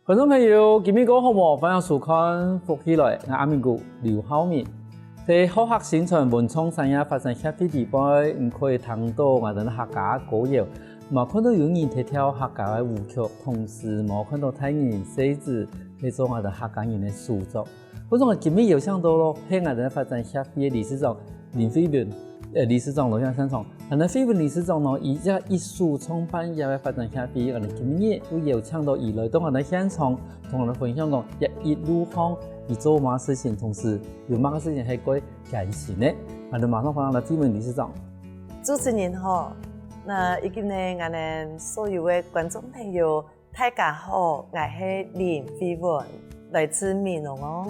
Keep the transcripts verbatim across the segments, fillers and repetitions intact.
觀眾朋友，今晡日過好無？歡迎收看《福氣來》，𠊎阿明哥劉浩明。在好客新村文創產業發展協會裡背，你可以聽到𠊎兜客家歌謠，嘛看到有人在跳客家个舞曲，同時嘛看到大人細子在做𠊎兜客家人个手作。 故所今晡日邀請到咯，係𠊎兜發展協會个理事長林慧文，呃，理事長來到現場。𠊎兜慧文理事長呢，佢也一手創辦這个發展協會，𠊎兜今晡日又邀請到佢來到𠊎兜現場，同𠊎兜分享講，這一路上佢做麼个事情，同時有麼个事情係過艱辛个。𠊎兜馬上歡迎來慧文理事長。主持人好，那以及呢，𠊎兜所有个觀眾朋友， 大家好，𠊎係林慧文，來自美濃哦。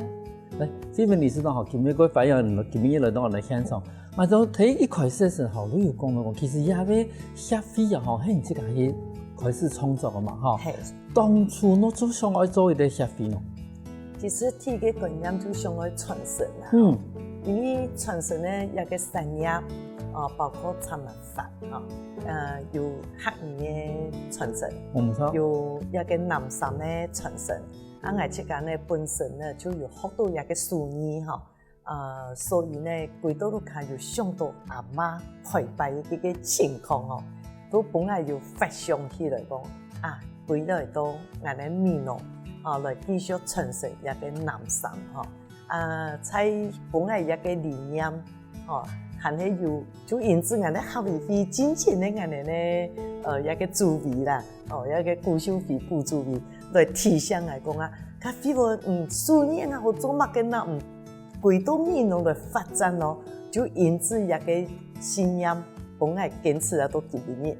來，慧文理事長吼，今晡日个歡迎，今晡日來到𠊎兜現場。嘛，就頭一開始个時候，你有講到講，其實這个協會啊吼，係你自家去開始創作个嘛吼。係。當初你就想愛做一个協會呢？其實第一个觀念就想愛傳承啦。嗯。因為傳承呢，這个產業，啊，包括產業 法，吼，呃，有客語个傳承，嗯，著。有這个南山个傳承。啊，𠊎自家呢，本身呢，就有學到這个手藝，吼。呃，所以呢，歸到屋下有想到阿嬤拜拜个這个情況，吼，都分𠊎有發想起來講，啊，歸來到𠊎个美濃，啊，來繼續傳承這个南山，吼。 啊，在分𠊎一个理念，吼，還係有，就因此𠊎兜客委會進前个𠊎兜呢，呃，一个主委啦，哦，一个古秀妃古主委來提醒𠊎講啊，較希望，嗯，手藝啊，好做麼个呢，嗯，歸到美濃來發展咯，就因此一个信念，分𠊎堅持啊到今晡日。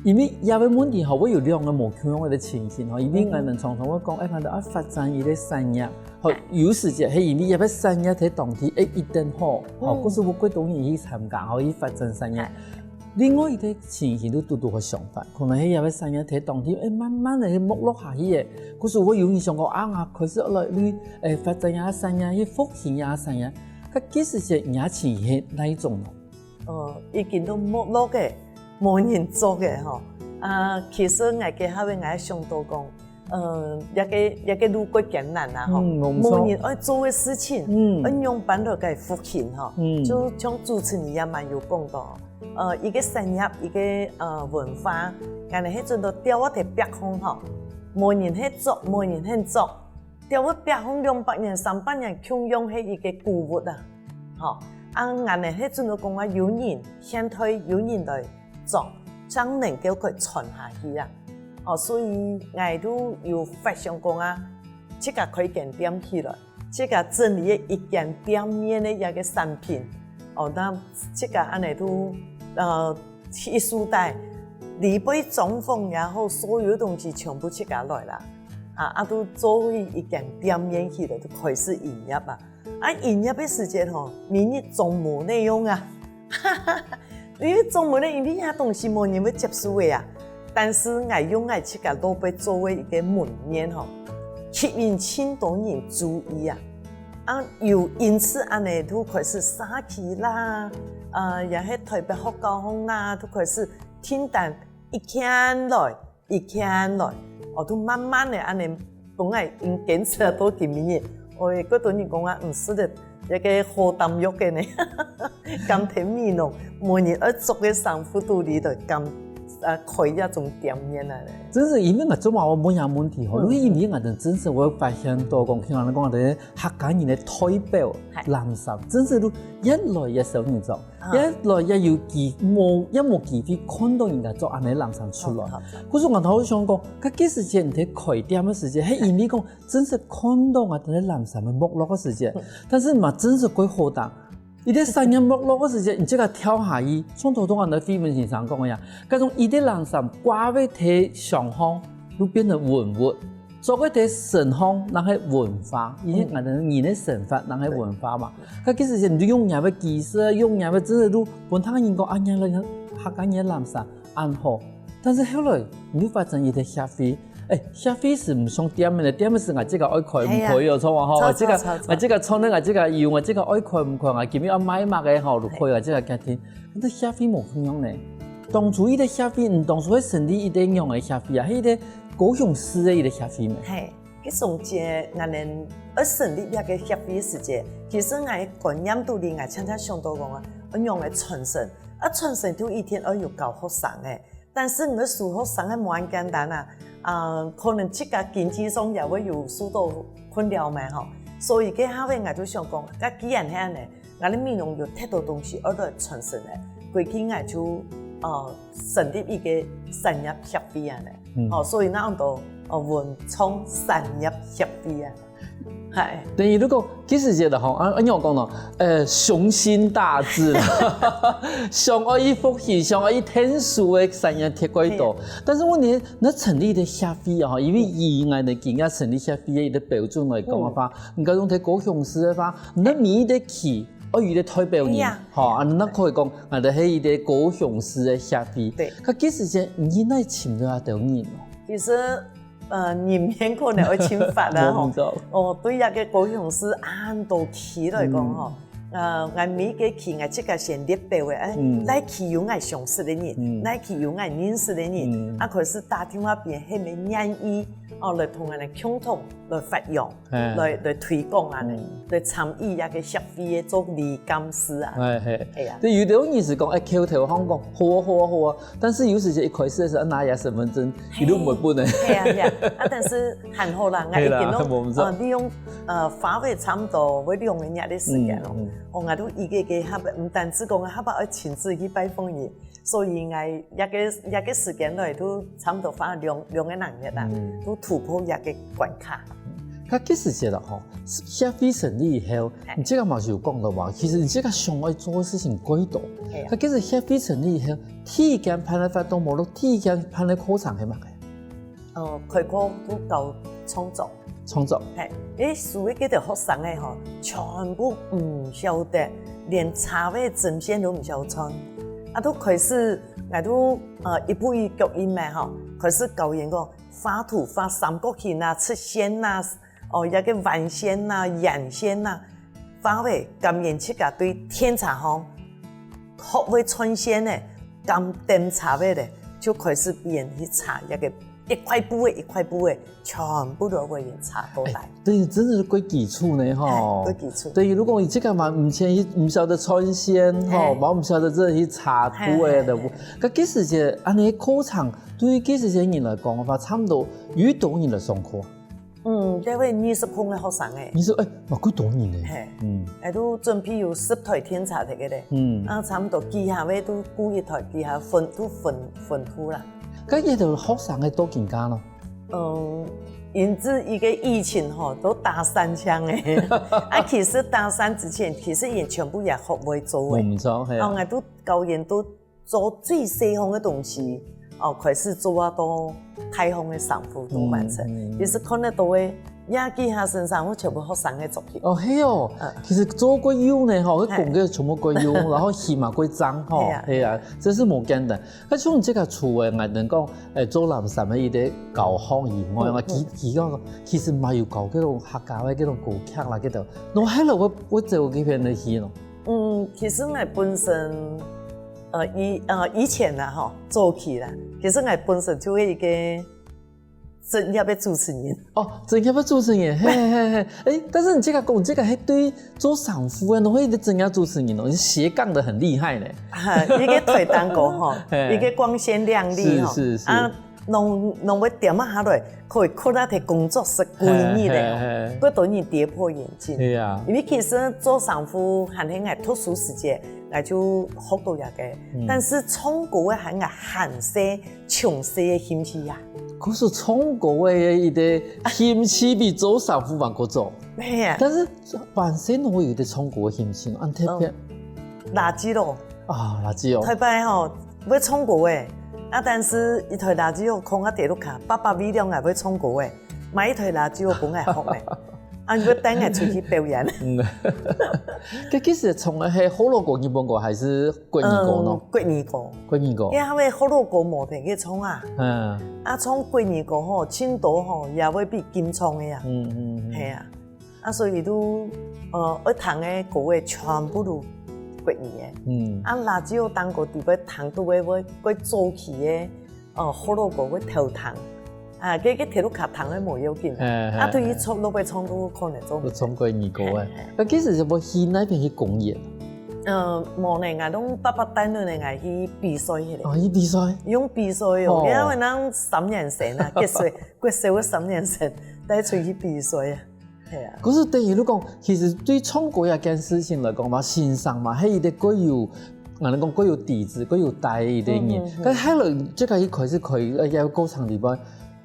因為這个問題吼，會有兩个無共樣个情形吼，因為𠊎兜常常會講，哎，𠊎兜愛發展一个產業，吼，有時節係因為這个產業在當地，哎，一定好，吼，嗯。故所會過多人去參加，吼，去發展產業。哎。另外一个情形就拄拄好相反，可能係這个產業在當地，哎，慢慢个去沒落下去个，故所會有人想講，啊，𠊎開始來，哎，發展這个產業，去復興這个產業，該其實係這情形係哪一種呢？ 呃，已經都沒落个，無人做个吼。啊，其實𠊎該下仔𠊎想到講，呃，這个，這个路過艱難啊吼，嗯，無錯。無人愛做个事情，嗯。愛仰般來个復興吼，嗯。就像主持人也蠻有講到，呃，一个產業，一个，呃，文化，𠊎兜係真个吊在壁項吼，無人去做，無人肯做，吊在壁項兩百年、三百年，共樣係一个古物啊。 吼，啊，𠊎兜係真个講啊，有人現代有人來做，正能夠去傳下去啊。哦，所以𠊎都有發想講啊，自家開間店起來，自家整理一間店面个一个產品，哦，那自家恁呢都，呃，一手帶，裡背裝潢也好，所有東西全部自家來啦。啊，啊，都做一間店面起來，就開始營業啊。 啊，營業个時節吼，每日總無內容啊。因為總無內容，因為遐東西無人會接受个啊。但是𠊎用𠊎自家老爸做个一个門面吼，吸引盡多人注意啊。啊，又因此恁呢，就開始社區啦，啊，也係台北學校項啦，就開始訂單一件來， 一件來，哦，就慢慢个恁呢，本來已經堅持到今晡日，哦，有幾多人講啊，毋使得，這个好擔憂个呢，甘甜美濃，無人愛做个衫褲肚裡頭，甘，啊，開這種店面啊呢。真是，因為𠊎做嘛，𠊎問這問題吼，嗯。因為因為𠊎等真實，𠊎發現到講，聽人講个客家人个代表，嗨。藍衫，真實都越來越少人做。 啊。也來也有機，無，也無機會看到人家做恁呢藍衫出來。好，好，好。故所𠊎頭先想講，該个時節你在開店个時節，係因為講真實看到𠊎等个藍衫个沒落个時節，嗯。但是嘛，真實過好打。一个產業沒落个時節，你這个跳下去，像頭先𠊎等慧文先生講个呀，該種一个藍衫掛在牆項，就變成文物。 做个在身項，那係文化，因為𠊎等人个生活，那係文化嘛。該其實你就用若个技術，用若个真實就分大人講，啊，若个客家人个藍衫恁好。但是後來你又發展一个協會，哎，協會係毋像店面个，店面係𠊎自家愛開毋開，哎呀。有錯無吼？𠊎自家，著，著，著，著。𠊎自家創个，𠊎自家用，𠊎自家愛開毋開，𠊎今日愛賣麼个吼，就開𠊎自家決定。但是協會無共樣呢。當初一个協會，你當初會成立一个仰个協會啊？係一个高雄市个一个協會咩？嘿。該中間𠊎等愛成立這个協會个時節，其實𠊎觀念肚裡𠊎常常想到講啊，愛仰般傳承，啊傳承就一定愛有教學生个。但是你愛收學生个無恁簡單啊，啊可能自家經濟上也會有受到困擾嘛吼。所以該下尾𠊎就想講，該既然係恁仔，𠊎等美濃有忒多東西愛來傳承个，歸去𠊎就呃成立一个產業協會恁仔。嗯。哦，所以該安到哦文創產業協會啊。係。等於如果其實覺得吼，啊，恁樣講咯，呃，雄心大志啦，想愛去復興，想愛去𢯭手个產業忒過多。係啊。但是問題，該成立个協會啊，因為以𠊎个經驗，成立協會个一个標準來講个話，嗯。你講在高雄市个話，你每一个區，愛有一个代表人，係啊。吼，啊，你可以講，啊，就係一个高雄市个協會。對。該其實係你哪尋到啊，兜人咯？其實 呃，人面可能愛盡闊啦吼。無毋著。哦，對這个高雄市恁多區來講吼，嗯。呃，𠊎每一个區𠊎自家先列表个，哎，嗯。哪區有𠊎相識个人，嗯。哪區有𠊎認識个人，嗯。啊，開始打電話分佢，係毋係願意，哦，來同𠊎等共同來發揚，嘿。來，來推廣恁仔，嗯。來參與這个協會个做理監事啊。哎，嘿。係啊。對，有兜人係講，哎，口頭上講，好啊，好啊，好啊， 但是有時節一開始个時候，拿這身份證，係。一路毋會分个。係啊，係啊。啊，但是還好啦，𠊎已經攏，係啦，無毋著。呃，利用，呃，花費差毋多會兩個月个時間咯。嗯，嗯。哦，𠊎都一個一個下擺，毋單止講下擺愛親自去拜訪佢，所以𠊎這個，這個時間內都差毋多花兩，兩個零月啦，嗯。都突破這個關卡。 該其實係啦吼，協會成立以後，嘿。你這個嘛是有講到嘛，其實你這個想愛做个事情過多。係啊。該其實協會成立以後，第一間辦个活動，無論第一間辦个課程係麼个？哦，開課就教創作。創作。嘿，因為所有个學生个吼，全部毋曉得，連茶葉針線都毋曉穿。啊，都開始，𠊎都，呃，一步一腳印嘛吼，開始教佢講， 畫圖、畫三角形啊、直線啊，哦，這個彎線啊、眼線啊，畫个，甘願自家對電車項，學會穿線个，甘㧡茶葉个，就開始分佢去茶，這個一塊布个、一塊布个，全部都會用茶過來。哎，對，真的是過基礎呢，吼。哎，過基礎。對，如果你這個嘛，以前毋曉得穿線，吼，嘿。嘛毋曉得這去茶布个，嘿，嘿，對不？嘿。該其實這恁樣課程 對於該時節人來講个話，差毋多有幾多人來上課啊？嗯，大概二十空个學生欸。你說，哎，嘛幾多人呢？嘿。嗯。哎，都準備有十台電車个咧。嗯。啊，差毋多幾下位都顧一台，幾下分，都分，分佈啦。該這兜學生个到今下咯？嗯，因為這個疫情吼，都打散淨欸。啊，其實打散之前，其實也全部也學會做欸。嗯，著，嘿啊。哦，𠊎都教員都 做最細項个東西，哦，開始做啊到大項个衫褲都完成。嗯，嗯。其實看得到个，這幾下身衫褲全部學生个作品。哦，係哦。嗯。其實做過有呢，吼，該，嘿。工具全部過有，然後起碼過髒，吼，嘿啊。係啊，真是無簡單。該像這個除了𠊎等講，哎，做藍衫个一個教學以外，嗯，嗯。其，其他其實嘛有教該種客家个該種歌曲啦，該種，然後還有我，我走這片的戲咯。 嗯，其實𠊎本身，呃，以，呃，以前啊，吼，早期啦，其實𠊎本身就係一個職業个主持人。哦，職業个主持人，嘿，嘿，嘿。哎，但是你這個講，這個還對做衫褲啊，然後一個職業主持人哦，你斜槓得很厲害呢。啊，一個台單歌吼，嘿。一個光鮮亮麗吼，是，是，是。啊， 攏，攏會恬下來，可以睏啊在工作室幾日咧，嘿，嘿，嘿。過多人跌破眼鏡。係啊。因為其實做衫褲還係𠊎讀書時節，𠊎就學到這個，嗯。但是唱歌个還𠊎還細，從細个興趣啊。可是唱歌个一個興趣比做衫褲還過早。係啊。但是還細哪會有一個唱歌个興趣，恁特別。嗯。垃圾咯。啊，垃圾哦。頭擺吼， 會唱歌欸，啊，但是一台垃圾殼空啊跌落下，爸爸為了𠊎會唱歌欸，買一台垃圾殼分𠊎學欸，啊，佢會帶𠊎出去表演。嗯。該其實唱个係學老歌、日本歌還是國語歌呢？嗯，國語歌。國語歌。因為佢个學老歌無地去唱啊。嗯。啊，唱國語歌吼，盡多吼，也會分禁唱个啊。嗯，嗯，嗯。係啊。 啊，所以都，呃，愛聽个歌个全部都國語个。嗯。啊，radio當歌底背聽到个會，會早期个，呃，學老歌會偷聽。啊，該，該鐵路較長个無要緊啊。嘿，嘿，啊，對於唱，嘿。老百姓都可能做毋到。都唱國語歌个。嘿，嘿。啊，其實係無去該片去公演？呃，無呢，𠊎攏白白帶等呢，𠊎去比賽去咧。哦，去比賽？用比賽哦，哦。然後人三年生啊，國小，國小个三年生，帶出去比賽啊。 係啊。可是等於你講，其實對唱歌這件事情來講嘛，先生嘛，係一個較有，𠊎等講較有底子、較有底个一個人。嗯，嗯，嗯。但後來這個一開始可以，呃，也有歌唱地方，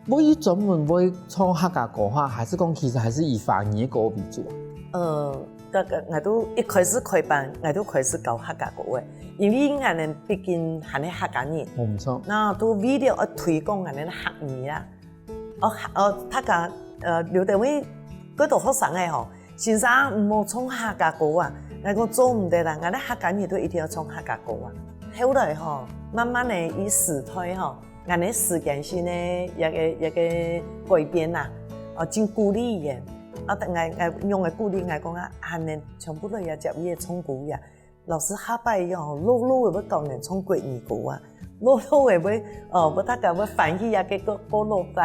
會專門會唱客家歌哈，還是講其實還是以華語歌為主？呃，該個，𠊎都一開始開班，𠊎都開始教客家歌个，因為𠊎等畢竟還係客家人。哦，毋錯。那都為了愛推廣𠊎等客語啦。 哦，哦，大家，呃，有兜位，幾多學生个吼，先生毋好唱客家歌啊，𠊎講做毋得啦，𠊎等客家人都一定愛唱客家歌啊。後來吼，慢慢个，佢時代吼，𠊎等時間性个一個，一個改變啦，哦，真鼓勵个。啊，𠊎，𠊎用个鼓勵，𠊎講啊，恁呢全部都愛接佢个唱歌啊。 老師下擺哦，老老个會教人唱國語歌啊，老老个會，哦，會大家會翻譯啊，該个古老个國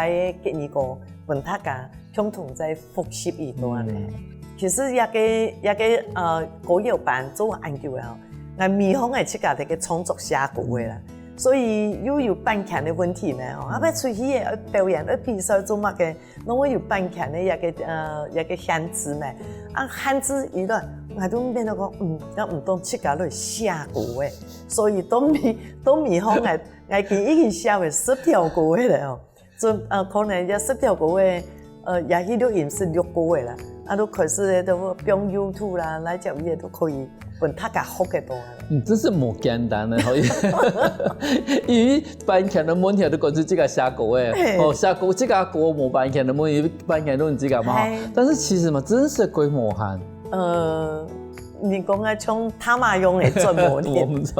語歌，分大家共同再複習一段呢。嗯。其實這個，這個，呃，歌謠班做恁久了哦，𠊎尾項个自家个創作寫歌个啦，所以又有版權个問題呢，哦，啊，愛出去个，愛表演，愛比賽做麼个， 攏會有版權个一個，呃，一個限制嘛。啊，限制以來，𠊎都變到講，嗯，也毋當自家來寫歌个。所以到尾，到尾吼，𠊎，𠊎已經，已經寫有十條歌个了哦。準，呃，可能這十條歌个，呃，也去錄音室錄過个啦。啊，都開始咧，都放YouTube啦，來接佢个都可以。 分大家學个多。嗯，真係無簡單个吼，因為版權个問題都關係自家寫歌个，嘿。哦，寫歌，自家歌無版權个問題，版權都係自家嘛，吼。嘿。但是其實嘛，真係規模還。呃，你講个像他媽用个做模我毋知。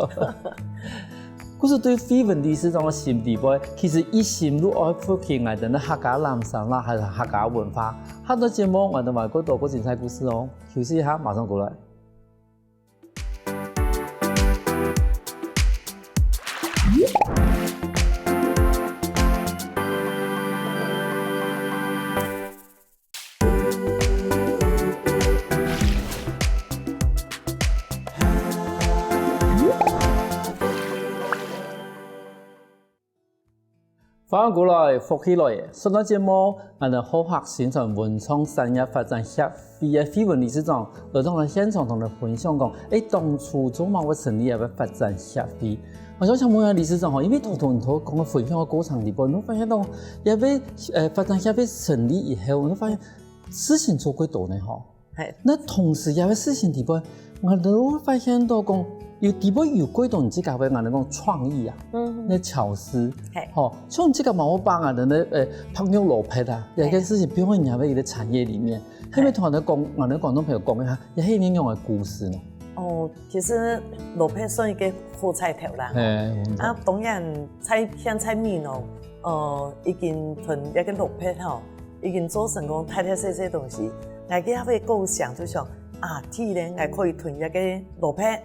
故事對惠文理事長个心底背，其實一心都愛復興𠊎等个客家藍衫啦，還有客家文化。下段節目，𠊎等還有更多更精彩故事哦。休息一下，馬上過來。 歡迎過來，福氣來了！上段節目，𠊎等好客新傳文創產業發展協會个惠文理事長，來到𠊎等現場同𠊎等分享講，欸，當初做麼个會成立這個發展協會？𠊎想請問一下理事長吼，因為頭頭你頭講个分享个過程裡背，你會發現到，這個，呃，發展協會成立以後，你會發現事情做過多呢吼。 嘿。那同時也會事情裡背，𠊎都會發現到講，有裡背有幾多你自家會，𠊎等講創意啊，嗯。那巧思，嘿。吼，像這個嘛，𠊎把𠊎等个，呃，白玉蘿蔔啊，嘿。這件事情放在你个一個產業裡面，嘿。後面同𠊎等講，𠊎等廣東朋友講一下，這係一個仰般个故事呢？哦，其實蘿蔔算一個好菜頭啦，吼。嘿，我知。啊，當然，在，現在美濃，呃，已經同這個蘿蔔吼， 已經做成功大大細細東西。𠊎个阿伯个構想就想，啊，既然𠊎可以同這個蘿蔔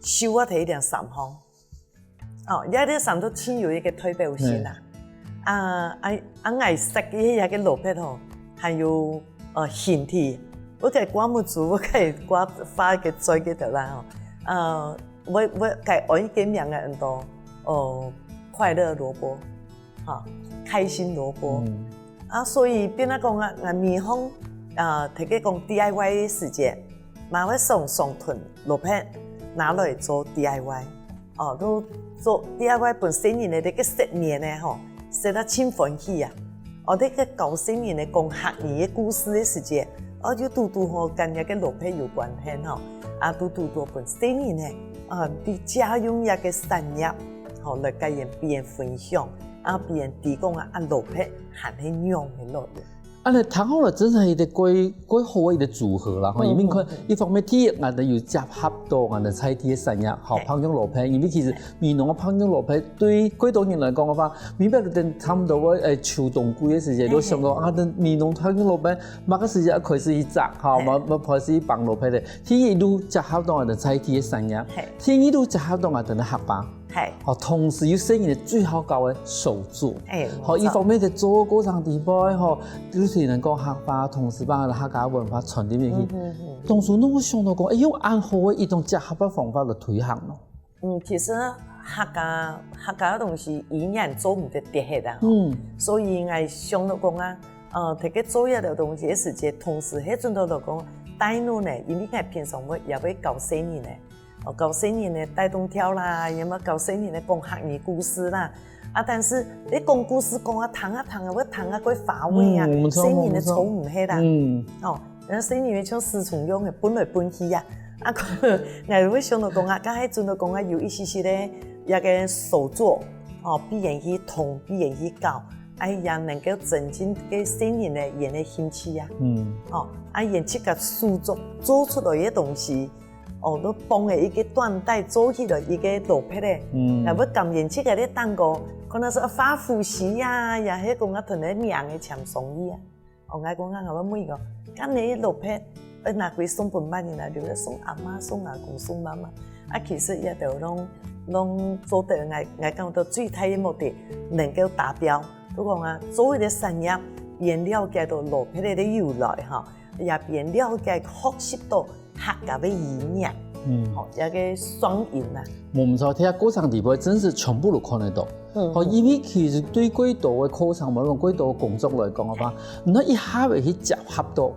繡啊，提一點衫項。哦，這個衫都盡有一個代表性啊。嗯。啊，啊，啊，𠊎設計這個蘿蔔吼，還有，呃，形體，𠊎个掛目珠，𠊎个掛花个嘴个頭啦吼。呃，𠊎，𠊎个愛个名个很多，哦，快樂蘿蔔。 吼，開心蘿蔔。嗯。啊，所以變啊講啊，𠊎每逢，啊，大家講D I Y个時節，嘛會常常同蘿蔔拿來做D I Y。哦，都做D I Y分細人仔个，該个細人仔吼，細到盡歡喜啊。哦，該个教細人仔講客語个故事个時節，哦，就堵堵好跟這個蘿蔔有關係吼，啊，都堵堵分細人仔，啊，你借用這個產業，吼，來跟人，別人分享。 啊，別人知講啊，啊，蘿蔔還係仰般个來源。恁呢聽好來真係一個蓋，蓋好个一個組合啦，吼，嗯，因為看，嗯，嗯。一方面，第一，𠊎等有結合到𠊎等在地个產業，吼，嘿。白玉蘿蔔，因為其實美濃个白玉蘿蔔對蓋多人來講个話，每擺都等差不多會，欸，秋冬季个時節，嘿，都想到，嘿。啊，等美濃白玉蘿蔔，麼个時節開始去摘，吼，嘿。麼，麼開始去放蘿蔔个。第一，都結合到𠊎等在地个產業，嘿。第二，都結合到𠊎等个客話。係。吼，同時又細人仔最好搞个手作。欸，吼，無錯。一方面在做个過程底背，吼，又係能講客話，同時把客家文化傳入去。嗯哼哼。當初你有想到講，欸，用恁好个一種結合个方法來推行咯？嗯，其實客家，客家个東西語言做毋得跌忒啊，吼。嗯。所以𠊎想到講啊，呃，在該做這个東西个時節，同時係準到講，帶入呢，因為𠊎平常會，也會教細人呢， 哦，教細人仔帶動跳啦，也嘛教細人仔講客語故事啦。啊，但是你講故事講啊，聽啊聽啊，會聽啊，會乏味啊，嗯，無錯，細人仔坐毋忒啦。無錯。嗯。哦，然後細人仔像死蟲樣个，奔來奔去啊。啊，𠊎會想到講啊，剛才準到講啊，有一些些个，一个手作，哦，必然去動，必然去搞，哎呀，能夠增進个細人仔个興趣啊。嗯。哦，啊，佢自家手作做出來个東西， 哦，都綁个一个緞帶做起來一个蘿蔔仔，嗯。𠊎會感覺這个个蛋糕，可能係畫虎豺呀，也係講啊同个名个簽上去啊。哦，𠊎講啊，𠊎會問佢講，該你蘿蔔愛拿歸送分麼人啊？留來送阿嬤、送阿公、送媽媽。啊，其實這兜攏，攏做得，𠊎，𠊎感覺到最大个目的能夠達標。就講啊，做一个產業，佢了解到蘿蔔仔个由來哈， 也變了解學習到客家个語言，嗯。吼，這个雙贏啊。無毋著，在過程裡背真係全部都看得到。嗯，吼，嗯。因為其實對幾多个課程，無論幾多个工作來講个話，你一下仔去結合到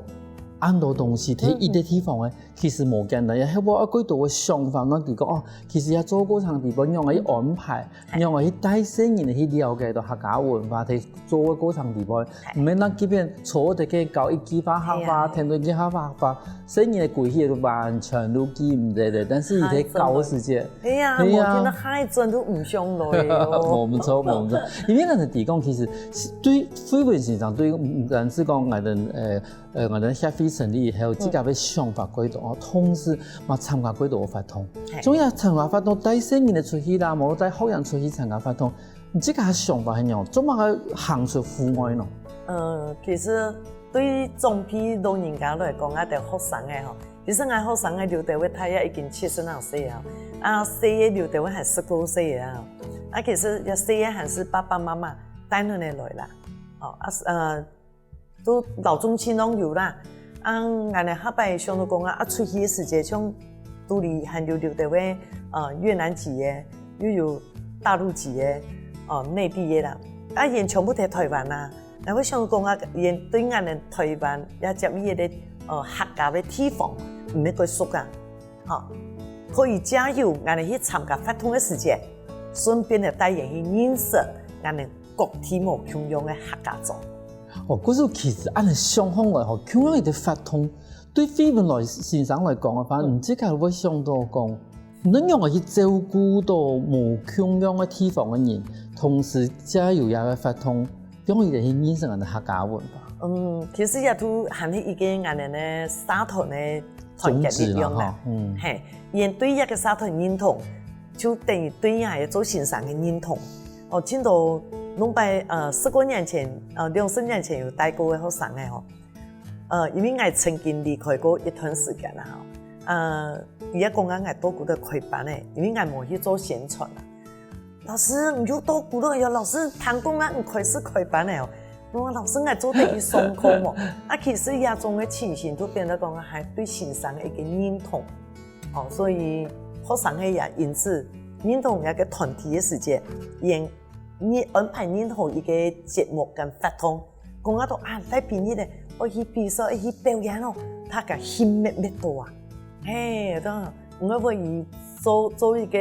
恁多東西，在一个地方个，嗯，嗯。其實無簡單，也係有幾多个想法，咱就講哦，其實也做過程裡背，仰仔去安排， 仰仔去帶細人仔去了解到客家文化，在做个過程裡背，毋免那這片坐在該教一句話客話，係啊。聽到一句話客話，細人仔歸去就完全都記毋得了。但是佢在教个時節，係啊，係啊。無聽到下一轉都毋想來哦。無毋著，無毋著。因為𠊎等提供，其實對慧文先生，對，嗯，嗯，是講𠊎等，呃， 呃，𠊎等協會成立以後，嗯。自家个想法幾多，哦，同時嘛參加幾多个活動。係。總要參加活動，帶細人仔出去啦，無帶學生出去參加活動，你自家个想法係仰？做麼个行出戶外呢？呃，其實對長輩老人家來講，啊，對學生个吼，其實𠊎學生个劉德偉大約已經七十零歲啊，啊，細个劉德偉還十過歲啊，啊，其實這細个還係爸爸媽媽帶等來啦，哦，啊，呃， 都老中青攏有啦。啊，𠊎等下擺想到講啊，啊，出去个時節，像肚裡還有留在位，呃，越南籍个，又有大陸籍个，呃，內地个啦。啊，佢全部在台灣啦。𠊎會想講啊，佢對𠊎等台灣也接一个，呃，客家个地方，毋係幾熟啊。 吼，可以藉由𠊎等去參加活動个時節，順便來帶佢去認識𠊎等各地無共樣个客家庄。哦，故所其實恁樣想起來吼，共樣一个活動，對慧文來先生來講个話，嗯。你自家會想到講，你仰仔去照顧到無共樣个地方个人，同時藉由這个活動， 容易个去認識𠊎等客家文化。嗯，其實這都還係一个𠊎等个社團个團結力量啦。宗旨啦，吼，嗯。嘿，佢對這个社團認同，就等於對𠊎个做先生个認同。哦，盡多兩擺，呃，十過年前，呃，兩十年前有帶過个學生个吼，呃，因為𠊎曾經離開過一段時間啦吼，呃，佢也講啊，𠊎到古都開班个，因為𠊎無去做宣傳啦。 老師，你又到古了喲，老師，聽講啊，你開始開班了哦。我講，老師，𠊎做得去上課無？啊，其實這種个情形就變得講，還對先生个一个認同。哦，所以學生个也因此認同這个團體个時節，也，你安排任何一个節目跟活動， 講啊到啊，來比賽咧，愛去比賽，愛去表演哦，大家興乜乜多啊。嘿，當然，毋過會以做，做一个，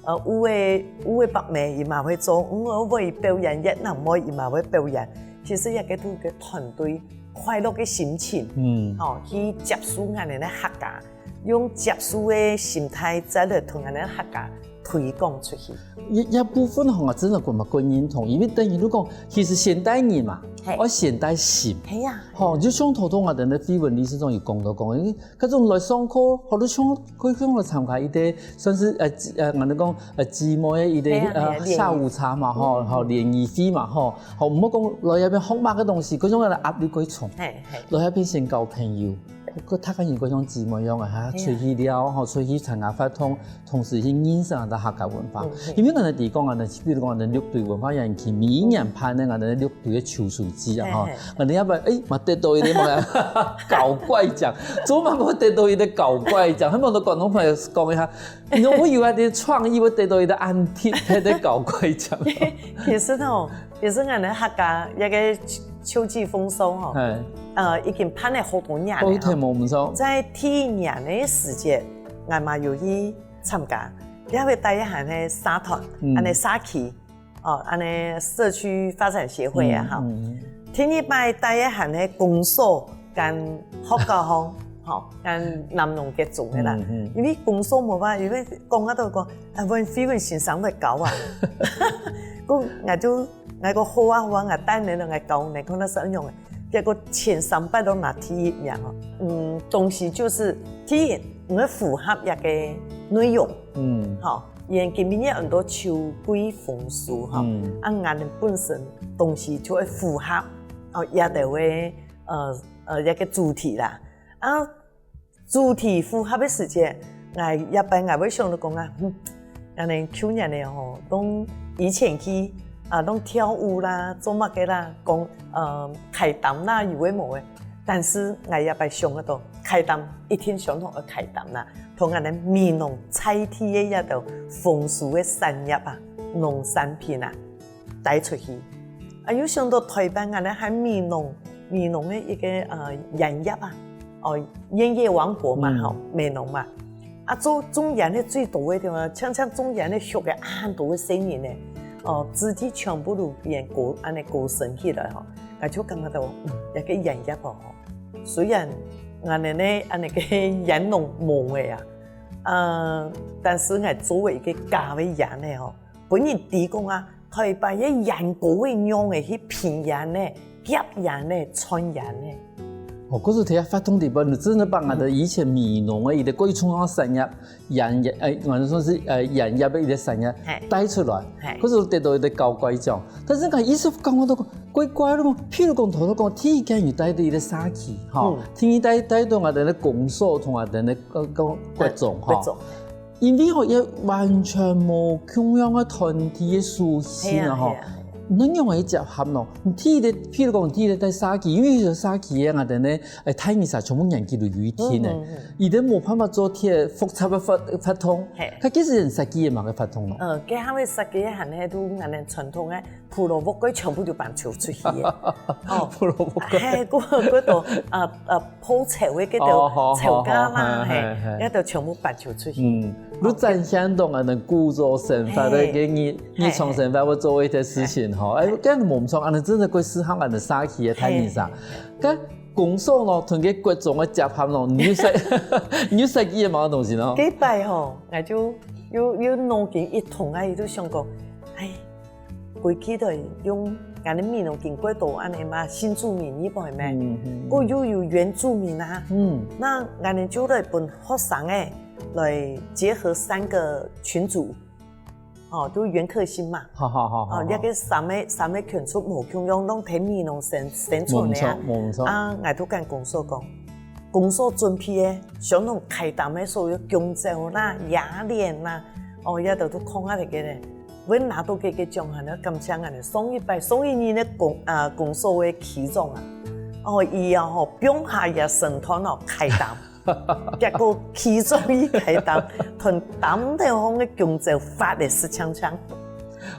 呃，有个，有个伯姆，佢嘛會做，毋過會以表演越南妹，佢嘛會表演。其實這个都个團隊快樂个心情，嗯。吼，去接受𠊎等个客家，用接受个心態再來同𠊎等个客家 推廣出去。這，這部分吼，𠊎真个感覺過認同，因為等於你講，其實先帶人嘛，嘿。愛先帶心。係啊。吼，就像頭頭𠊎等个慧文理事長有講到講，因為該種來上課，好多像，可以像來參加一个，算是，呃，姊，呃，𠊎等講，呃，姊妹个一个，係啊，係啊，呃，聯誼。下午茶嘛，吼，嗯，吼，聯誼會嘛，吼，好，毋好講來這片學麼个東西，該種个壓力過重，嘿，嘿。來這片先交朋友。个大家人个像姊妹樣啊，哈，出去尞，吼，出去參加活動，同時去認識𠊎兜客家文化。因為𠊎兜知講𠊎兜，比如講𠊎兜六堆文化園區，每一年辦个𠊎兜六堆个秋水祭啊，吼，𠊎兜也會，誒，嘛得到一個麼个搞怪獎，做麼个會得到一個搞怪獎？他們都廣東朋友講一下，你有沒有那點創意，會得到一個恁特別个搞怪獎？其實吼，其實𠊎兜客家一個秋季風騷吼，呃，已經辦了好多年了。好，聽無毋錯。在第一年个時節，𠊎嘛有去參加，也會帶一下个社團，恁呢社區，哦，恁呢社區發展協會啊，哈。第二擺帶一下个公所跟學校方，吼，跟南農結種个啦。因為公所無法，因為講啊都講，啊，阮飛文先生會教啊。講，𠊎就 𠊎講好啊好啊，𠊎帶你來，𠊎教你，看下係仰个。結果前三擺都拿第一名哦。嗯，東西就是第一，你愛符合一個內容，嗯，吼，因為今晡日很多秋季風俗吼，嗯，啊，𠊎兜本身東西就愛符合哦，這兜个呃呃一個主題啦。啊， 主題符合个時節，𠊎這擺𠊎會想到講啊，嗯，恁呢舊年个吼，當以前去啊，當跳舞啦，做麼个啦，講呃，開擔啦，有个無个。但是𠊎這擺想得到，開擔一定相同愛開擔啦，同𠊎兜美濃在地个這兜豐收个產業啊，農產品啊， 帶出去。啊，又想到臺北𠊎兜還美濃，美濃个一個呃鹽業啊，哦，鹽業王國嘛吼，美濃嘛。啊，做種鹽个最多个地方，像像種鹽个畜个恁多个細人呢，哦，子弟全部都變高恁呢高升起來吼，𠊎就感覺到，嗯，這個鹽業哦吼，雖然𠊎兜呢恁呢个鹽農無个啊，呃，但是𠊎做个一個家个鹽呢吼， 分人知講啊，臺北个鹽膏个樣个去品鹽呢，夾鹽呢，摻鹽呢。哦，故所這下發動裡背，你真的把𠊎兜以前美濃个一個過去重要產業，鹽，呃，𠊎兜說係呃鹽業个一個產業帶出來，故所得到一個搞怪獎。但是𠊎一直感覺到怪怪个，譬如講頭頭講，第一間有帶到一個社區，吼，第二帶帶到𠊎兜个公所同𠊎兜个呃个國中吼。 因為吼，也完全無共樣个團體个屬性啊吼，仰般去接合咯？你第一个，譬如講，你第一个在社區，因為有社區个啊，等等，誒，大人儕全部年紀都有一定个，佢等無辦法做忒複雜个活活動，佢其實人設計个嘛个活動咯。嗯，佢還會設計个還係都恁呢傳統个 胡蘿蔔該全部就搬走出去个。哦，胡蘿蔔該。嘿，過過到啊啊，泡菜个該兜哦，好，炒家啦，好，好，嘿，嘿，嘿。該兜全部搬走出去。嗯，你展現到恁呢古早生活个，嘿，个日日常生活會做一些事情吼，哎，嘿，嘿。哎，這樣無毋錯，恁呢真个會適合恁呢社區个大人儕。嘿，嘿。該公所咯，同个國中个接合咯，你有設你有設計个麼个東西咯？該擺吼，𠊎就有有腦筋一動啊，佢就想講，哎， 歸去都用，𠊎等美濃經過到恁呢嘛，新住民一般咩？嗯，嗯，嗯。哦，又有原住民啊。嗯。那𠊎等就來分學生仔來結合三個群組，哦，就原客心嘛。好，好，好，好，哦，好。這個三個，三個群組無共樣，攏在美濃生，生存个啊。無錯，無錯。啊，𠊎都跟公所講，公所準備个，相同開擔个所有弓蕉啦、野蓮啦，哦，這兜都囥啊在該个。 會拿到這個獎項呢，感謝𠊎等上一擺、上一年个公，啊，公所个區長啊。哦，佢啊吼，放下佢个身段哦，開擔。結果區長一開擔，同擔頭項个弓蕉發个實淨淨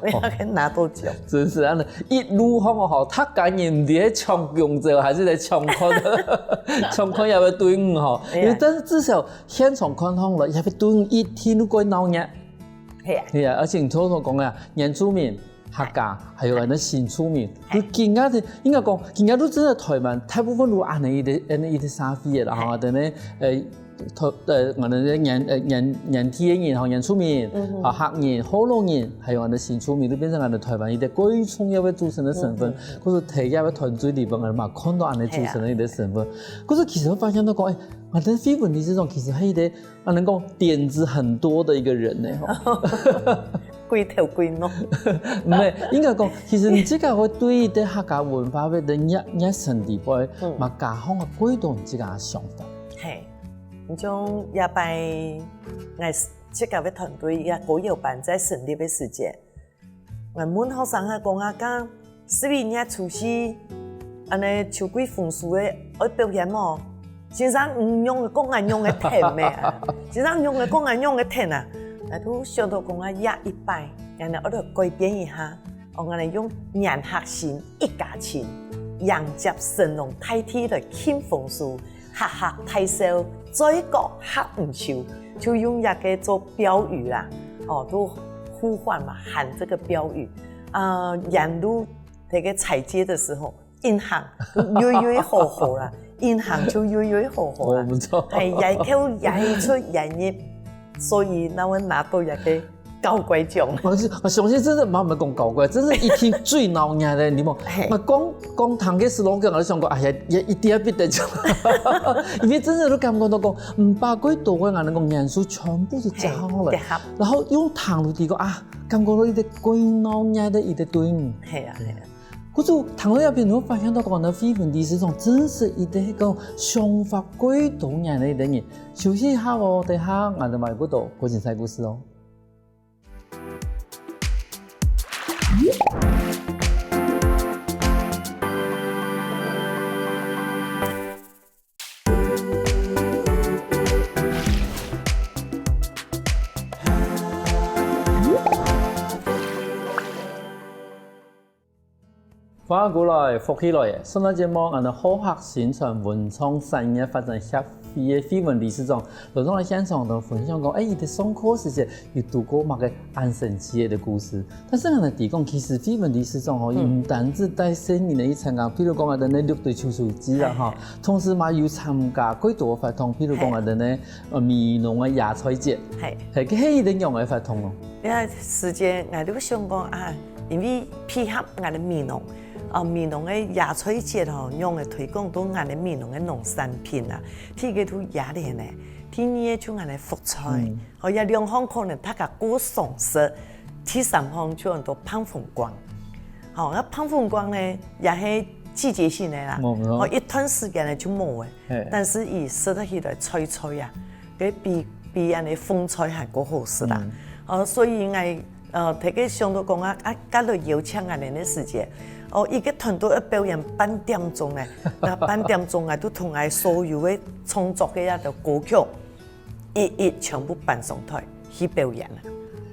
，𠊎也拿到獎。真是恁呢，一路項吼，大家人毋知係搶弓蕉還係在搶看，搶看這個隊伍吼。哎呀。因為但是至少現場看項了，這個隊伍一定會鬧熱。 係啊。係啊，而且你頭頭講啊，原住民、客家，還有恁呢新住民，嘿。就今下个，應該講，今下都真个臺灣大部分都恁呢一個，恁呢一個社會个啦，吼，嘿。等呢，呃，頭，呃，𠊎等个原，呃，原，原地个人吼，原住民，嗯哼。啊，客人、學老人，還有恁呢新住民，都變成𠊎等臺灣一個最重要个組成个成分，嗯哼。或者體育个團隊裡背，𠊎等嘛看到恁呢組成个一個成分。嘿啊。可是其實會發現到講，哎，𠊎等非文理這種其實係一個 啊，能夠點子很多的一個人呢，吼。歸頭歸腦。毋係，應該講，其實你自家會對於這客家文化个熱，熱忱裡背，嗯。嘛加上个幾多你自家个想法。嘿，你像這擺𠊎自家个團隊，這歌謠班在成立个時節，𠊎問學生啊講啊，該十一月初四，恁呢秋季風俗个愛表演無？先生，你仰會講𠊎仰會聽咩啊？先生，你仰會講𠊎仰會聽啊？𠊎就想到講啊，這一擺，𠊎呢愛來改變一下，哦，𠊎呢用迎客心、一家親，迎接神龍大帝來慶豐收， 客客大笑，嘴角合毋揫，就用這个做標語啦，哦，就呼喚嘛，喊這个標語。啊，沿路這个踩街的時候，銀行就瑞瑞好好啦，銀行就瑞瑞好好啦。哦，不錯。哎，也口也出也入，所以那會拿到這个 搞怪獎。我是，我相信真的慢慢講搞怪，真是一聽最鬧熱的，你莫，嘿。我講，講堂个slogan，我就想講，哎呀，也一定要比得獎。因為真的都感覺到講，嗯，把過多个人个元素全部都加好了，嘿，結合。然後用堂路地个啊，感覺到一个最鬧熱的一个隊伍。嘿啊，嘿啊。故所堂路那邊你會發現到講呢，飛文理事長真是一个个想法最多元的一个人。休息一下哦，等下俺们买不到，过精彩故事哦。 歡迎過來，福氣來了！上段節目，𠊎等好客新傳文創產業發展協會个飛文理事長，來到𠊎等現場同分享講，哎，佢等上課時節有堵過麼个恁神奇个故事。但是𠊎等知講，其實飛文理事長吼，佢毋單止帶細人仔去參加，譬如講𠊎等个六堆秋收祭啦，吼，同時嘛有參加幾多活動，譬如講𠊎等个，呃，美濃个野菜節，係，係，該係一个仰个活動哦？該時節，𠊎就想講啊，因為配合𠊎等美濃， 啊，美濃个野菜節吼，仰个推廣到𠊎等美濃个農產品啊，第一个就野蓮仔，第二个就𠊎等个福菜，吼，這兩項可能大家較常食。第三項就安到膨風瓜，吼，該膨風瓜呢，也係季節性个啦，吼，一段時間呢就無了，但是佢食得起來脆脆啊，該比，比恁呢風菜還過好食啦。哦，所以𠊎 呃，大家想到講啊，啊，該來邀請恁呢个時節，哦，一个團隊愛表演半點鐘呢，該半點鐘啊，就同𠊎所有个創作个該兜歌曲，一一全部搬上台去表演啊，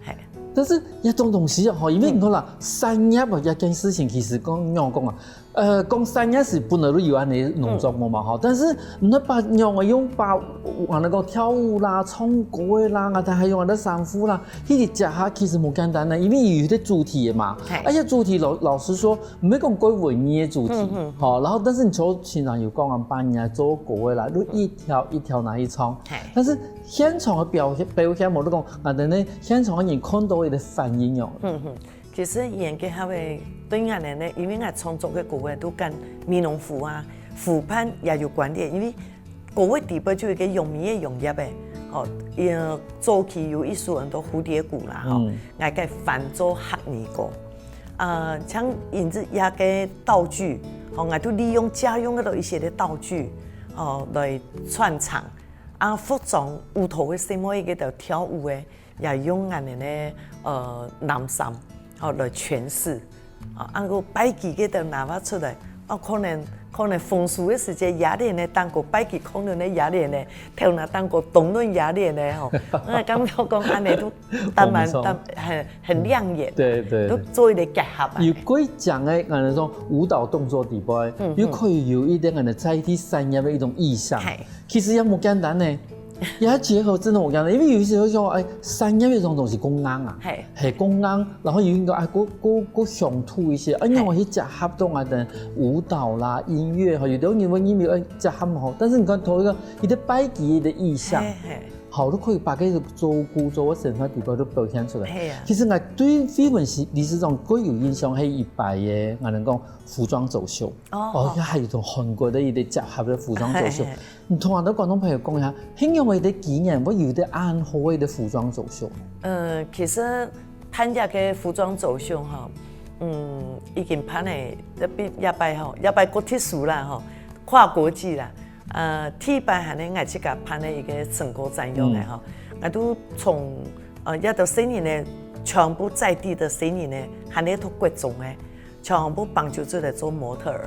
係。但是這種東西啊，吼，因為你看啦，產業啊，這件事情其實講仰講啊， 呃，講產業係本來就有恁呢農作物嘛，吼，但是你把仰仔用把，恁呢講跳舞啦、唱歌个啦，啊，還有恁呢衫褲啦，去結合其實無簡單呢，因為有一个主題个嘛。係。而且主題老，老實說，毋係講過文藝个主題，吼，然後但是你像平常有講啊，把人家做歌个啦，就一條一條拿去唱。係。但是現場个表現，表現無你講，啊，等於現場个人看到个反應哦。 其實原結合个對𠊎等呢，因為𠊎創作个歌仔都跟美濃湖啊、湖畔也有關聯，因為歌仔底背就有一个楊梅个楊葉仔，吼，呃，早期有一首安到蝴蝶谷啦，吼，𠊎个翻做客語歌。啊，像因為這个道具，吼，𠊎就利用借用該兜一些个道具，吼，來串場。啊，服裝舞蹈个細妹仔該兜跳舞个， 也用𠊎等个，呃，藍衫，吼，來詮釋。啊，恁个拜祭該兜拿出來，啊，可能，可能豐收个時節，野蓮仔，當个拜祭可能个野蓮仔，頭那當个冬天野蓮仔，吼，𠊎感覺講恁呢都當蠻，當，很，很亮眼，對，對。都做一个結合啊。有幾種个，𠊎等講舞蹈動作底背，又可以有一點𠊎等在地產業个一種意象。係。 其實也無簡單呢，也結合真的無簡單，因為有一些會想，哎，產業這種東西當硬啊，係。係，當硬，然後有一個，哎，過，過，過鄉土一些，哎，仰仔去結合到𠊎等舞蹈啦、音樂吼，有的人會認為，哎，結合毋好，但是你看頭一個，佢个拜祭个意象，係，係。好，都可以把這個做古早个生活底背都表現出來。係啊。其實𠊎對飛文理事長最有印象，係一擺个，𠊎等講服裝走秀。哦，哦，佢還有一種韓國个一個結合个服裝走秀。係，係。 你同𠊎兜觀眾朋友講一下，仰仔个一個機緣，會有一個恁好个一個服裝走秀？呃，其實辦這個服裝走秀吼，嗯，已經辦了，這擺，這擺吼，這擺較特殊啦吼，跨國際啦。呃，第一擺還係𠊎自家辦个一個成果展樣个吼，𠊎都從，呃，這兜細人仔，全部在地个細人仔，還係讀國中个，全部幫手出來做模特兒，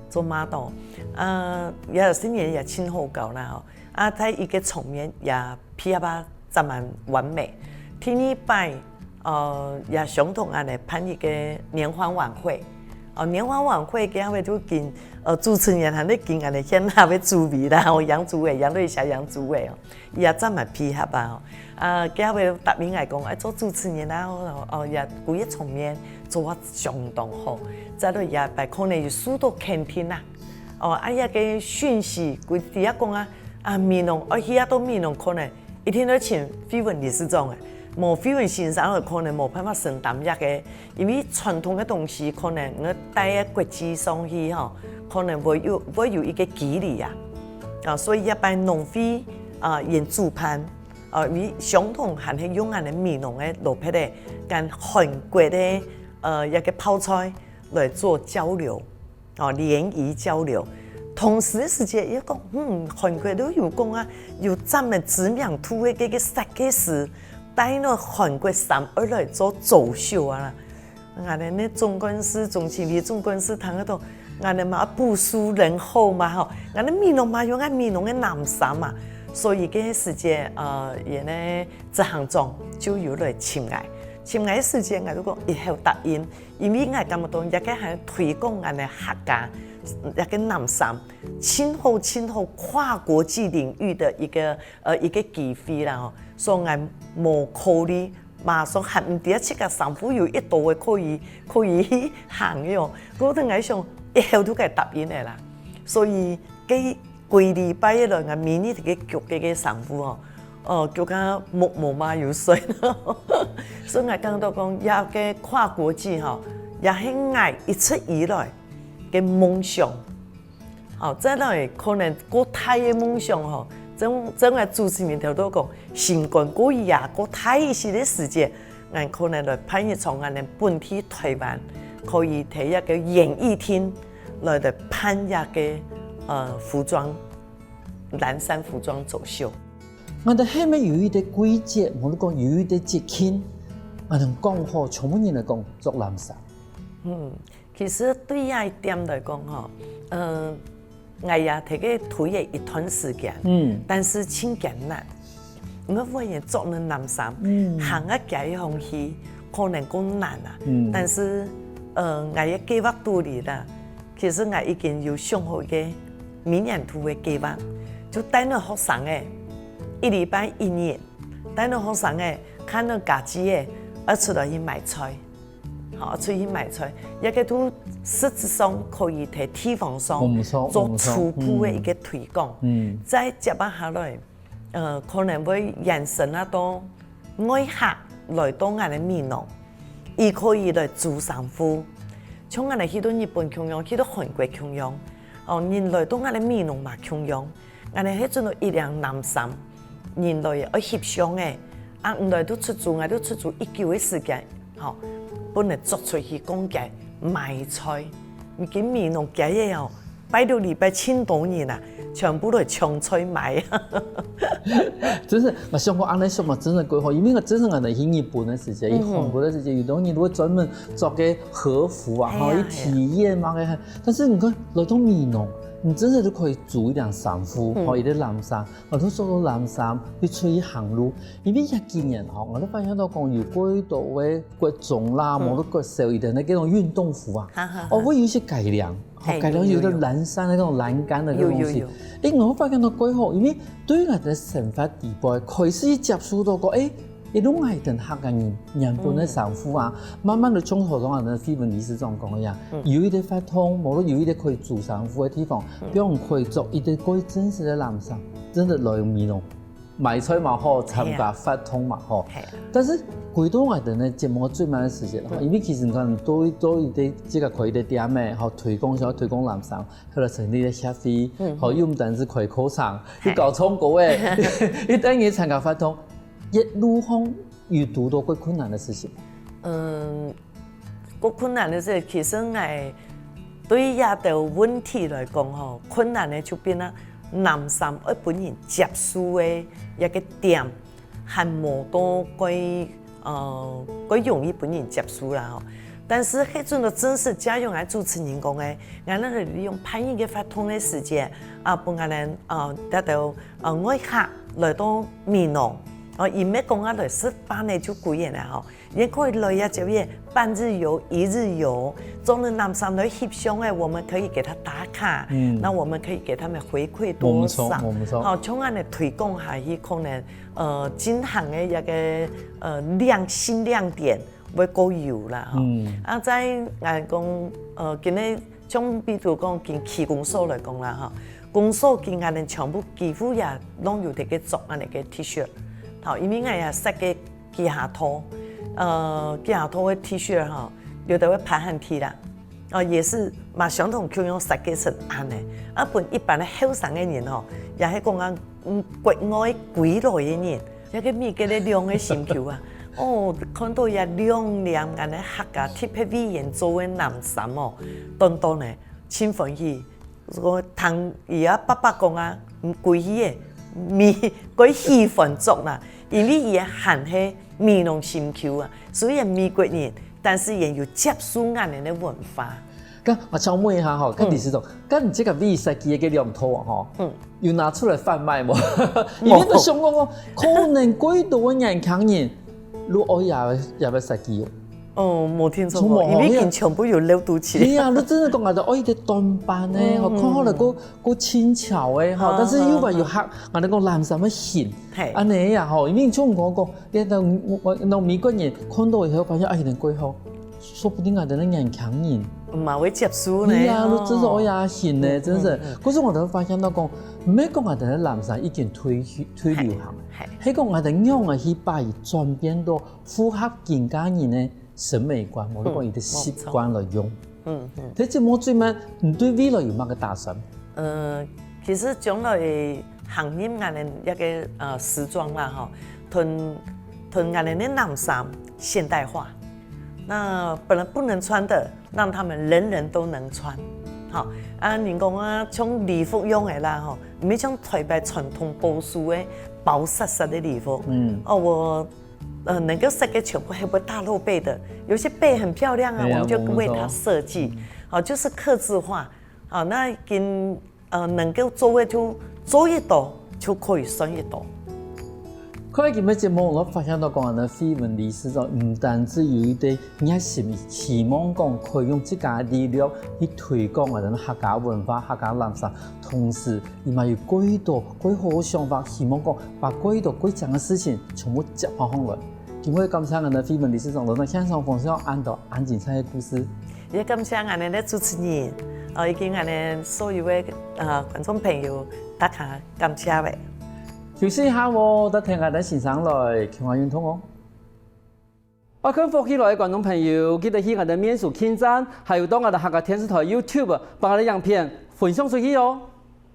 做model。呃，這兜細人仔也盡好搞啦吼。啊，在一個場面也配合啊，正蠻完美。第二擺，呃，也相同恁仔辦一個聯歡晚會。哦，聯歡晚會，該下就跟，呃，主持人還係跟恁仔現下个主委啦，哦，楊主委，楊瑞霞楊主委哦，也正蠻配合啊，哦。啊，該下答應𠊎講，哎，做主持人啊，哦，哦，也故意場面做啊相當好，再來也擺可能有受到肯定啊。哦，啊，這個訊息，佢底下講啊，啊，美濃，哦，去啊到美濃可能 一定愛請惠文理事長个，無惠文先生个可能無辦法承擔這個，因為傳統个東西可能你帶到國際上去吼，可能會有，會有一個距離啊。啊，所以這擺農會，啊，因主辦，啊，因為相同還係用恁仔美濃个蘿蔔仔，跟韓國个，呃，一個泡菜來做交流。 哦，聯誼交流。同時个時節，也講，嗯，韓國都有講啊，有專門知名度个這個設計師，帶來韓國衫愛來做走秀啊啦。𠊎等呢總幹事、總經理、總幹事聽得到，𠊎等嘛不輸人後嘛吼，𠊎等美濃嘛有𠊎美濃个藍衫嘛，所以這個時節，呃，佢个執行長就有來尋𠊎，尋𠊎个時節，𠊎就講以後答應， 因為𠊎感覺到這個還推廣𠊎等客家，這個藍衫，盡好盡好跨國際領域个一個，呃，一個機會啦吼。所以𠊎無考慮，馬上還毋知自家衫褲有幾多个可以，可以去行喲。𠊎等𠊎想，以後都該答應个啦。所以，該 幾禮拜以來，𠊎每日在該逐該个衫褲吼，哦，逐到目毛嘛有水。所以𠊎感覺到講，這個跨國際吼，也係𠊎一直以來个夢想。哦，再來可能過大个夢想吼，正，正𠊎主持人頭拄講，心肝過意啊，過大一息个時節， 𠊎可能來辦一場𠊎等本地臺灣可以在一個演藝廳來，來辦一個，呃，服裝，藍衫服裝走秀。𠊎等係毋係有一個季節，無論講有一個節慶，𠊎等講好，全部人來講著藍衫。嗯，其實對這一點來講吼，呃， 𠊎也在該推了一段時間，嗯。但是盡艱難。𠊎會員著等藍衫，嗯。行啊街上去，可能較難啊。嗯。但是，呃，𠊎个計畫肚裡啦，其實𠊎已經有想好一個明年度个計畫，就帶等學生仔，一禮拜一日，帶等學生仔，看等家姐仔，愛出來去買菜。 吼，出去買菜，這個都實質上可以在地方上，哦，毋錯，做初步个一個推廣。嗯。再接下來，呃，可能會延伸啊到外客來到𠊎个美濃，佢可以來租衫褲，像𠊎等去到日本共樣，去到韓國共樣，哦，人來到𠊎个美濃嘛共樣， 𠊎等係準到一領藍衫，人來愛翕相个，啊，毋來都出租，𠊎都出租一久个時間，吼，分人著出去逛街、買菜。你今美濃街仔哦，拜六禮拜盡多人啊，全部來搶菜買。真係，𠊎想講恁仔想嘛，真係幾好，因為𠊎真係𠊎等去日本个時節，去韓國个時節，有當時會專門著个和服啊，吼，係啊，去體驗嘛，該，但是你看來到美濃，你真係都可以租一領衫褲，吼，一領藍衫， 𠊎都著藍衫，去出去行路。因為這幾年吼，𠊎都發現到講有幾多个國中啦，無論國小，佢等个該種運動服啊，哦，會有一些改良，吼，改良有一個藍衫个那種欄杆的那種東西。有有有。誒，𠊎會發現到幾好，因為對於𠊎的生活底背，開始接觸到講，誒， 一路𠊎等客家人原本个衫褲啊，慢慢地像頭先𠊎等惠文理事長講个樣，有一個活動，無論有一個可以租衫褲个地方，比如可以著一個過真實个藍衫，真的來美濃買菜嘛好，參加活動嘛好。但是回到𠊎等个節目最慢个時間，因為其實你看，多多一個這個開一個店仔，好推廣，想要推廣藍衫，後來成立了協會，好又毋單止開課程，去搞唱歌仔，一等於參加活動。 一路上有堵到過困難个事情？嗯，過困難个事，其實𠊎對這兜問題來講吼，困難个就變啊，藍衫愛分人接受个一个點，還無到蓋呃蓋容易分人接受啦吼。但是，該陣个正式借用𠊎主持人講个，𠊎等利用半日个活動个時間，啊，分𠊎等呃帶到呃外客來到美濃，哦，佢毋係講啊來食飯个就歸个啦吼，也可以來啊這邊半日遊、一日遊，做了藍衫來翕相个，我們可以給他打卡，嗯，那我們可以給他們回饋多少？無錯，無錯。好，從恁樣推廣下去，可能呃進行个一个呃亮新亮點會過有啦吼。嗯，啊，再來講呃今日像比如講今區公所來講啦吼，公所今𠊎等全部幾乎也攏有在該做恁樣个 T-shirt，好，因為𠊎也設計 幾下套，呃，幾下套个T-shirt吼，有的會拍很低啦，哦，也是嘛相同共樣設計成恁樣，啊，分一般个後生个人吼，也係講啊，嗯，國外歸來个人，這个每个个兩个心臼啊，哦，看到這兩領恁樣客家特別委員做个藍衫哦，當當呢，真歡喜。 我聽佢啊爸爸講啊，毋歸去个，美國氣氛足啦，因為佢還係美濃心臼啊，雖然美國人，但是也有接受𠊎等个文化。該𠊎請問一下吼，該理事長，該你這个V設計个兩套啊吼，嗯，有拿出來販賣無？因為都想講哦，可能幾多个年輕人，如果也也要設計哦。 哦，無聽說過，因為已經全部有漏肚去。係啊，你真正講啊，就愛一个短版个，吼，看好了夠夠輕巧个，吼，但是又還有客，啊，你講藍衫个型，係，恁樣呀，吼，因為像我講，你看我我那美國人看到以後發現，哎，能夠好，說不定啊，等那年輕人，嘛會接受呢。係啊，你真是愛呀型呢，真是。可是我都發現到講，毋係講啊，等藍衫已經退退流行，係講啊，等樣啊，去把佢轉變到 符合今个人个審美觀，或者講佢个習慣來用。嗯嗯。這節目最尾，你對未來有麼个打算？呃，其實將來行業𠊎等一个呃時裝啦吼，同同𠊎等个藍衫現代化，那本來不能穿的，讓他們人人都能穿。好，啊，人講啊，像禮服用个啦吼，毋係像台北傳統保守个包實實个禮服。嗯，哦，我 呃，能夠設計全部黑白大露背的，有些背很漂亮啊，我們就為它設計，好，就是客製化，好，那跟呃能夠做个就做一多，就可以算一多。看來今日節目，我發現到講，𠊎等个慧文理事長毋單止有一个熱心，希望講可以用自家个力量去推廣𠊎等个客家文化、客家藍衫，同時 佢嘛有幾多幾好个想法，希望講把幾多幾靚个事情全部接好上來。今晡日感謝𠊎等个慧文理事長來到現場分享恁多恁精彩个故事。也感謝𠊎等个主持人，哦，以及𠊎等所有个呃觀眾朋友，大家感謝喂。休息一下哦，再聽𠊎等先生來，共下運動哦。 愛看福氣來个觀眾朋友，記得去𠊎等面書網站，還有到𠊎等客家電視台YouTube，幫𠊎等影片分享出去哦。